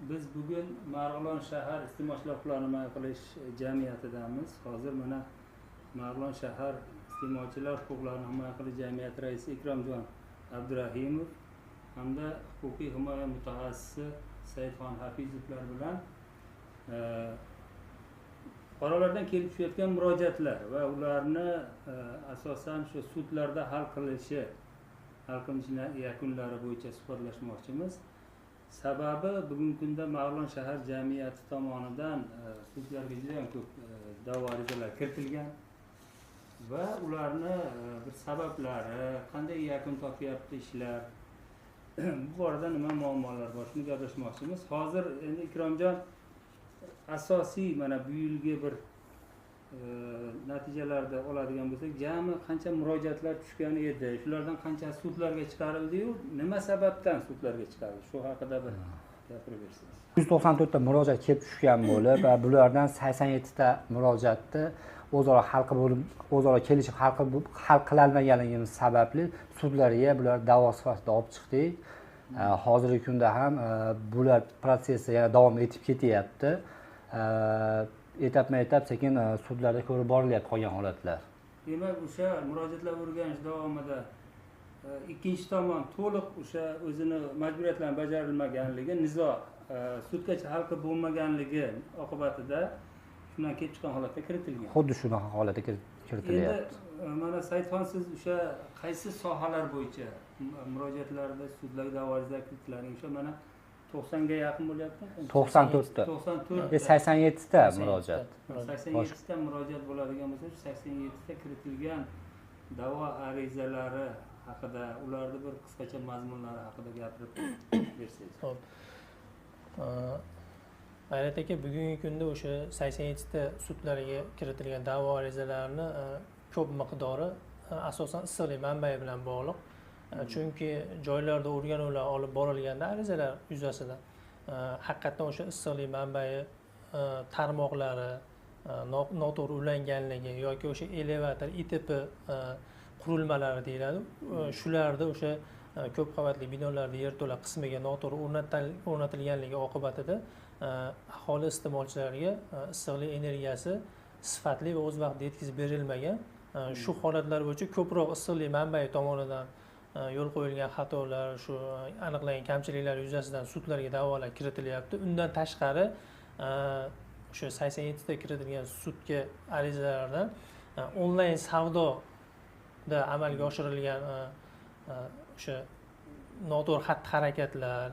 Biz bugun Marg'ilon shahar iste'molchilar huquqlarini himoya qilish jamiyatidamiz. Hozir mana Marg'ilon shahar iste'molchilar huquqlarini himoya qilish jamiyati raisi Ikromjon Abdurahimov hamda huquqiy himoya mutaxassisi Saidxon Hafizovlar bilan fuqarolardan kelib tushayotgan murojaatlar va ularni asosan shu sudlarda hal qilinishi yakunlari bo'yicha suhbatlashmoqchimiz. Sababi bugungi kunda Marg'ilon shahar jamiyati tomonidan sudlarga juda ham ko'p da'vo arizalar kiritilgan va ularni bir sabablari, qanday yakun topyapti ishlar, bu borada nima muammolar bor, shuni gaplashmoqchimiz. Hozir endi Ikromjon, asosiy mana bu yilgi bir natijalarni oladigan bo'lsak, jami qancha murojaatlar tushgan edi, shulardan qanchasi sudlarga chiqarildi-yu, nima sababdan sudlarga chiqarildi, shu haqida bir gapirib bersangiz. 194 ta murojaat kelib tushgan bo'lib, bulardan 87 ta murojaatni o'zaro hal qilib, o'zaro kelishib hal qilolmaganligimiz sababli sudlarga bular da'vo sifatida olib chiqdik. Hozirgi kunda ham bular protsessi yana davom etib ketyapti. Etapma-etap sekin sudlarda ko'rib borilyapti qolgan holatlar. Demak, o'sha murojaatlar o'rganish davomida ikkinchi tomon to'liq o'sha o'zini majburiyatlarini bajarilmaganligi, nizo sudgacha hal qilib bo'lmaganligi oqibatida shundan kelib chiqqan holatda kiritilgan. Xuddi shunaqa holatda kiritilyapti. Endi mana Saidxon, siz o'sha qaysi sohalar bo'yicha murojaatlarda sudlarga da'vo arizalar kiritilading? O'sha mana 90 ga yaqin bo'lyapti. 94 ta. 94 ta. 87 ta murojaat. 87 ta murojaat bo'ladigan bo'lsa, 87 ta kiritilgan da'vo arizalari haqida, ularni bir qisqacha mazmunlari haqida gapirib bersangiz. Xo'p. G'ayrat aka, bugungi kunda o'sha 87 ta sudlarga kiritilgan da'vo arizalarini ko'p miqdori asosan issiqlik manbai bilan bog'liq. Chunki joylarda o'rganuvlar olib borilganda arizalar yuzasidan haqiqatdan o'sha issiqlik manbai tarmoqlari noto'g'ri ulanganligi yoki o'sha elevator, ITP qurilmalari deyiladi, shularda o'sha ko'p qavatli binolarda yerto'la qismiga noto'g'ri o'rnatilganligi oqibatida aholi iste'molchilariga issiqlik energiyasi sifatli va o'z vaqtida yetkazib berilmagan. Shu holatlar bo'yicha ko'proq issiqlik manbai tomonidan yo'l qo'yilgan xatolar, shu aniqlangan kamchiliklar yuzasidan sudlarga da'volar kiritilyapti. Undan tashqari o'sha 87 ta kiritilgan sudga arizalardan onlayn savdoda amalga oshirilgan o'sha noto'g'ri xatti-harakatlar,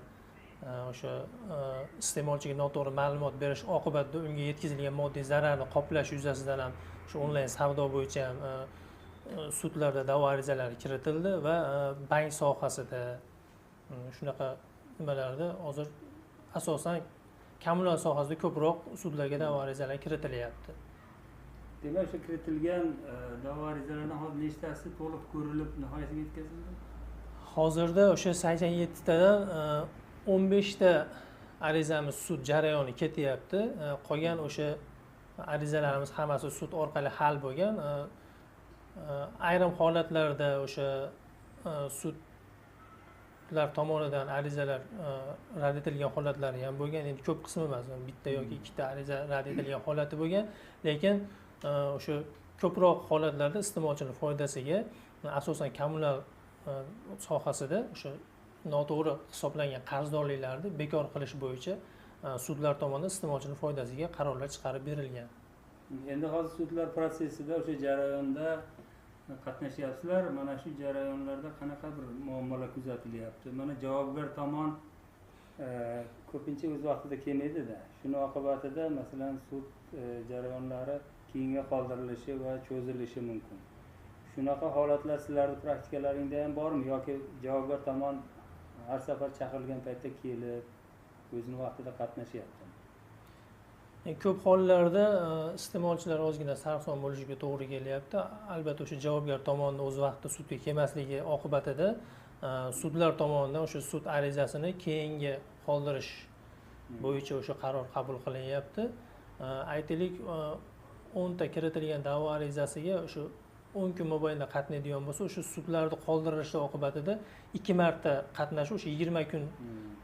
o'sha iste'molchiga noto'g'ri ma'lumot berish oqibatida unga yetkazilgan moddiy zararni qoplash yuzasidan ham shu onlayn savdo bo'yicha ham sudlarda da'vo arizalari kiritildi va bank sohasida shunaqa nimalarda hozir asosan kommunal sohasida ko'proq sudlarga da'vo arizalari kiritilyapti. Demak, o'sha kiritilgan da'vo arizalaridan hozir nechtasi to'liq ko'rilib nihoyasiga yetkazildi? Hozirda o'sha 87 tadan 15 ta arizamiz sud jarayoni ketyapti. Qolgan o'sha arizalarimiz hammasi sud orqali hal bo'lgan. Ayrim holatlarda o'sha sudlar tomonidan arizalar rad etilgan holatlari ham bo'lgan. Endi ko'p qismi emas, bitta yoki ikkita ariza rad etilgan holati bo'lgan, lekin o'sha ko'proq holatlarda iste'molchining foydasiga asosan kommunal sohasida o'sha noto'g'ri hisoblangan qarzdorliklarni bekor qilish bo'yicha sudlar tomonidan iste'molchining foydasiga qarorlar chiqarib berilgan. Endi hozir sudlar protsessida o'sha jarayonda qatnashyapsizlar. Mana shu jarayonlarda qanaqa bir muammolar kuzatilyapti? Mana javobgar tomon ko'pincha o'z vaqtida kelmaydida. Shuni oqibatida masalan sud jarayonlari keyinga qoldirilishi va cho'zilishi mumkin. Shunaqa holatlar sizlarning praktikalaringda ham bormi yoki javobgar tomon har safar chaqirilgan paytda kelib o'zini vaqtida qatnashyaptimi? Ko'p hollarda iste'molchilar ozgina sarson bo'lishiga to'g'ri kelyapti. Albatta o'sha javobgar tomonidan o'z vaqtida sudga kelmasligi oqibatida sudlar tomonidan o'sha sud arizasini keyinga qoldirish bo'yicha o'sha qaror qabul qilinyapti. Aytaylik, 10 ta kiritilgan da'vo arizasiga o'sha 10 kun mobaynida qatnaydigan bo'lsa, o'sha sudlarni qoldirilishi oqibatida 2 marta qatnashish, o'sha 20 kun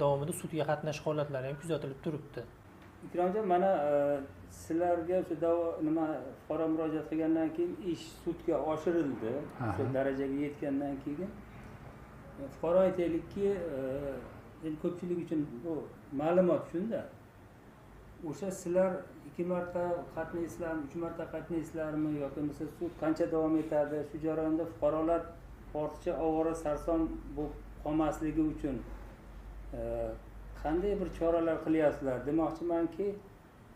davomida sudga qatnash holatlari ham kuzatilib turibdi. Ikromjon, mana sizlarga o'sha da'vo nima fuqaro murojaat qilgandan keyin ish sudga oshirildi. O'sha darajaga yetgandan keyin fuqaro aytaylikki, endi ko'pchilik uchun bu ma'lumot shunda. O'sha sizlar 2 marta qatnaysizlarmi, 3 marta qatnaysizlarmi yoki bo'lmasa sud qancha davom etadi? Shu jarayonda fuqarolar ortiqcha ovora sarson bo'lib qolmasligi uchun qanday bir choralar qilyapsizlar? Demoqchimanki,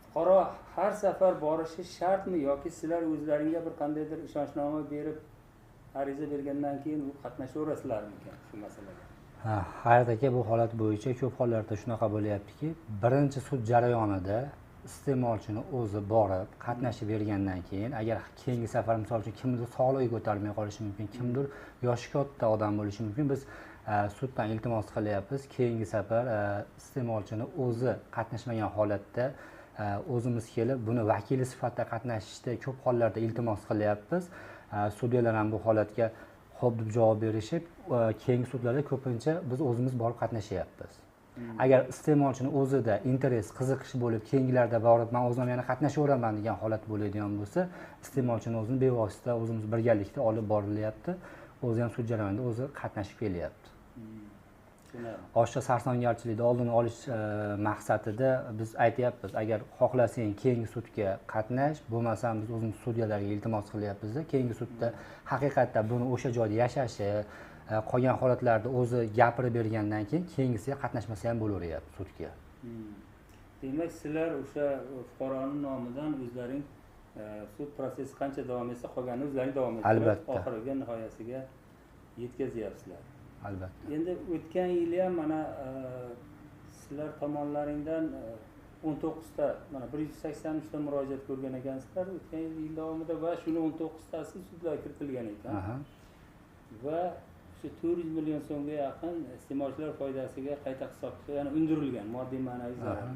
fuqaro har safar borishi shartmi yoki sizlar o'zlaringga bir qandaydir ishonchnoma berib ariza bergandan keyin u qatnashaverasizlarmikan shu masalaga? Ha, Hayrat aka, bu holat bo'yicha ko'p hollarda shunaqa bo'lyaptiki, birinchi sud jarayonida iste'molchini o'zi borib qatnashib bergandan keyin, agar keyingi safar misol uchun kimdir sog'lig'i ko'tarmay qolishi mumkin, kimdir yoshi katta odam bo'lishi mumkin, biz suddan iltimos qilyapmiz, keyingi safar iste'molchini o'zi qatnashmagan holatda o'zimiz kelib buni vakili sifatida qatnashishda ko'p hollarda iltimos qilyapmiz. Sudyalar ham bu holatga xo'p deb javob berishib, keyingi sudlarda ko'pincha biz o'zimiz borib qatnashyapmiz. Agar iste'molchini o'zida interes, qiziqish bo'lib, keyingilarda borib men o'zim yana qatnashaveraman degan holat bo'ladigan bo'lsa, iste'molchini o'zini bevosita o'zimiz birgalikda olib borilyapti. O'zi ham sud jarayonida o'zi qatnashib kelyapti. Oshiqcha sarsongarchilikni oldini olish maqsadida biz aytyapmiz, agar xohlasang keyingi sudga qatnash, bo'lmasam biz o'zimiz sudyalarga iltimos qilyapmiz-da, keyingi sudda haqiqatda buni o'sha joyda yashashi, qolgan holatlarda o'zi gapirib bergandan keyin keyingisiga qatnashmasa ham bo'laveryapti sudga. Demak, sizlar o'sha fuqaroning nomidan o'zlaring sud prosesi qancha davom etsa, qolganini o'zlaring davom ettirib, oxiriga nihoyasiga yetkazyapsizlar. Albatta. Endi o'tgan yili ham mana sizlar tomonlaringdan 19 ta, mana 183 ta murojaat ko'rgan ekansizlar o'tgan yil davomida va shuni 19 tasi sudlarga kiritilgan ekan. Va shu 400 million so'mga yaqin iste'molchilar foydasiga qayta hisob, ya'ni undirilgan moddiy ma'naviy zarar.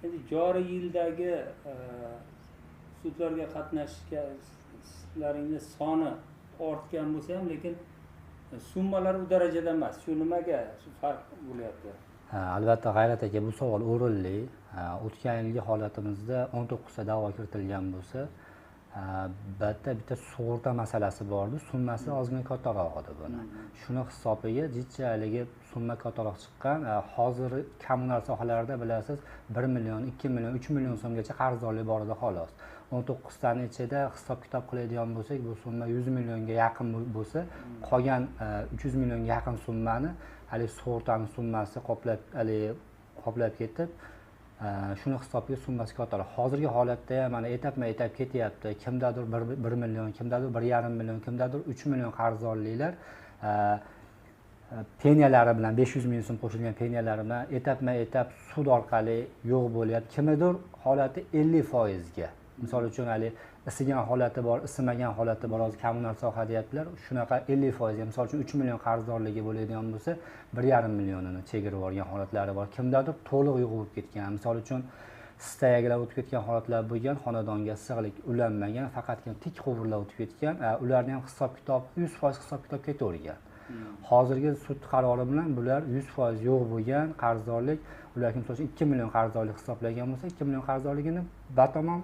Endi joriy yildagi sudlarga qatnashganlaringning soni ortgan bo'lsa ham, lekin summalar u darajada emas. Shu nimaga shu farq bo'lyapti? Ha, albatta G'ayrat aka, bu savol o'rinli. O'tgan yilgi holatimizda 19 ta da'vo kiritilgan bo'lsa, bitta sug'urta masalasi bordi, summasi ozgina kattaroq edi buni. Shuni hisobiga jiddiyligi summa kattaroq chiqqan. Hozir kommunal sohalarda bilasiz, 1 million, 2 million, 3 million so'mgacha qarzdorlik bor edi xolos. 19 tani ichida hisob-kitob qiladigan bo'lsak, bu summa 100 millionga yaqin bo'lsa, qolgan 300 millionga yaqin summani hali sug'urtani summasi qoplab ketib, shuni hisobiga summasi kattaroq. Hozirgi holatda ham mana etapma-etap ketyapti. Kimdadir 1 million, kimdadir 1,5 million, kimdadir 3 million qarzdorliklar peniyalari bilan 500 ming so'm qo'shilgan peniyalari bilan etapma-etap sud orqali yo'q bo'lyapti. Kimnidir holati 50% ga. Misol uchun hali isigan holati bor, isimagan holati bor, hozir kommunal soha deyaptilar. Shunaqa 50% ga, misol uchun 3 million qarzdorligi bo'ladigan bo'lsa, 1,5 millionini chegirib yuborgan holatlari bor. Kimdadir to'liq yo'q bo'lib ketgan. Misol uchun stayagilar o'tib ketgan holatlar bo'lgan, xonadonga issiqlik ulanmagan, faqatgina tik quvurlar o'tib ketgan. Ularni ham hisob-kitob 100% hisob-kitob ketavergan. Hozirgi sud qarori bilan bular 100% yo'q bo'lgan qarzdorlik, ular misol uchun 2 million qarzdorlik hisoblagan bo'lsa, 2 million qarzdorligini batamom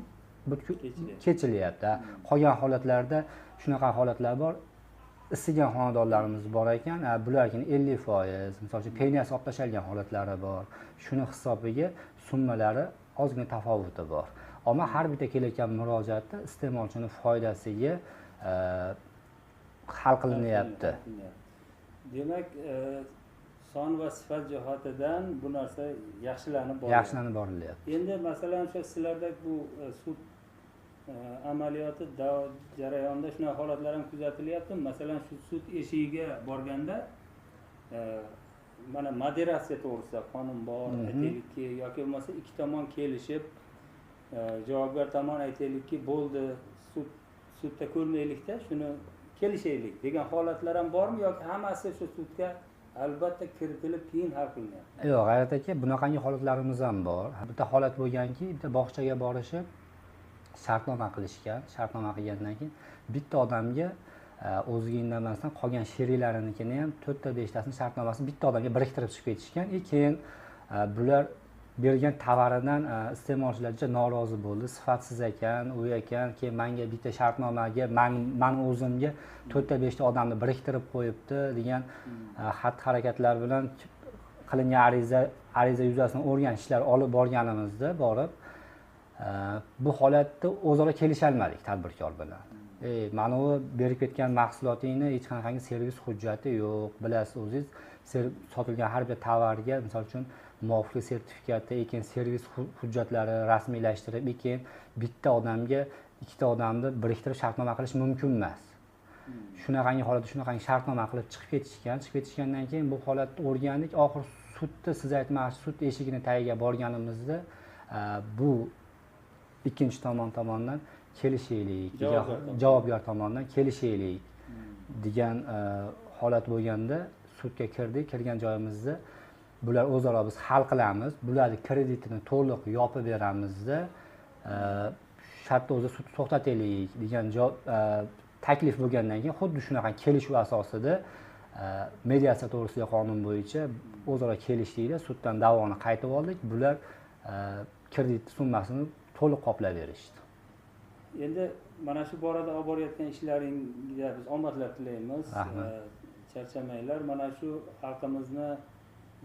kechilyapti. Qolgan holatlarda shunaqa holatlar bor. Isigan xonadonlarimiz bor ekan, bularning 50%, misol uchun peniyasi olib tashlangan holatlari bor. Shuni hisobiga summalari ozgina tafovuti bor. Ammo har bitta kelayotgan murojaatda iste'molchining foydasiga hal qilinyapti. Demak, son va sifat jihatidan bu narsa yaxshilanib boryapti. Yaxshilanib borilyapti. Endi masalan o'sha sizlarda bu sud amaliyoti jarayonida shunaqa holatlar ham kuzatilyapti. Masalan, shu sud eshigiga borganda mana moderatsiya to'g'risida qonun bor, aytaylikki, yoki bo'lmasa ikki tomon kelishib, javobgar tomon aytaylikki, bo'ldi, sudda ko'rmaylikda, shuni kelishaylik degan holatlar ham bormi yoki hammasi shu sudga albatta kiritilib keyin hal qilinyapti? Yo'q, G'ayrat aka, bunaqangi holatlarimiz ham bor. Bitta holat bo'lganki, bitta bog'chaga borishib, shartnoma qilishgan. Shartnoma qilgandan keyin bitta odamga o'ziga indamasdan qolgan sheriklarinikini ham 4ta 5tasini shartnomasini bitta odamga biriktirib chiqib ketishgan. Keyin bular bergan tovaridan iste'molchilar juda norozi bo'ldi. Sifatsiz ekan, u ekan. Keyin menga bitta shartnomaga man o'zimga 4ta 5ta odamni biriktirib qo'yibdi degan xatti-harakatlar bilan qilingan ariza yuzasidan o'rganishlar olib borganimizda borib bu holatda o'zaro kelisholmadik tadbirkor bilan. Mana u berib ketgan mahsulotingni hech qanaqangi servis hujjati yo'q, bilasiz o'zingiz, sotilgan har bir tovarga misol uchun muvofiqlik sertifikati, keyin servis hujjatlari rasmiylashtirib, keyin bitta odamga ikkita odamni biriktirib shartnoma qilish mumkin emas. Shunaqangi holatda shunaqangi shartnoma qilib chiqib ketishgan. Chiqib ketishgandan keyin bu holatni o'rgandik. Oxir sudda, siz aytmoqchi, sud eshigini tagiga borganimizda bu ikkinchi tomon tomonidan kelishaylik, javobgar tomonidan kelishaylik degan holat bo'lganda sudga kirdik. Kirgan joyimizda bular o'zaro biz hal qilamiz, bularni kreditini to'liq yopib beramizda, shartda o'zi sud to'xtataylik degan taklif bo'lgandan keyin xuddi shunaqa kelishuv asosida mediatsiya to'g'risidagi qonun bo'yicha o'zaro kelishdikda suddan da'voni qaytib oldik. Bular kredit summasini to'liq qoplab berishdi. Endi mana shu borada olib borayotgan ishlaringga biz omadlar tilaymiz. Charchamanglar. Mana shu xalqimizni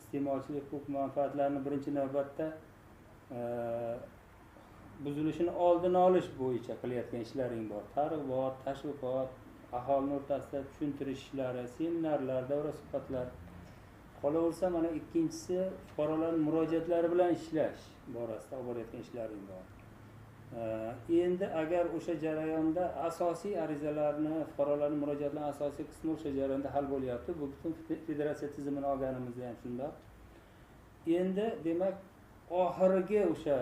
iste'molchilik huquq manfaatlarini birinchi navbatda buzilishini oldini olish bo'yicha qilayotgan ishlaring bor. Targ'ibot, tashviqot, aholini o'rtasida tushuntirish ishlari, seminarlar, davra suhbatlar. Qolaversa mana ikkinchisi fuqarolarning murojaatlari bilan ishlash borasida olib borayotgan ishlaring bor. Endi agar o'sha jarayonda asosiy arizalarni, fuqarolarning murojaatlarining asosiy qismi o'sha jarayonda hal bo'lyapti. Bu butun federatsiya tizimini olganimizda ham shundoq. Endi demak oxirgi o'sha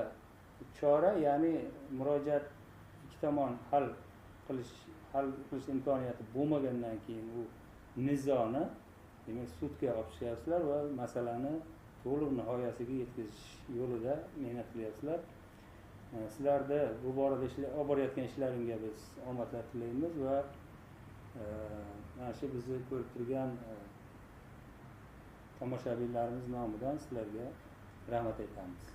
chora, ya'ni murojaat ikki tomon hal qilish imkoniyati bo'lmagandan keyin u nizoni demak sudga olib chiqyapsizlar va masalani to'liq nihoyasiga yetkazish yo'lida mehnat qilyapsizlar. Sizlarda bu borada olib borayotgan ishlaringga biz omadlar tilaymiz va mana shu bizni ko'rib turgan tomoshabinlarimiz nomidan sizlarga rahmat aytamiz.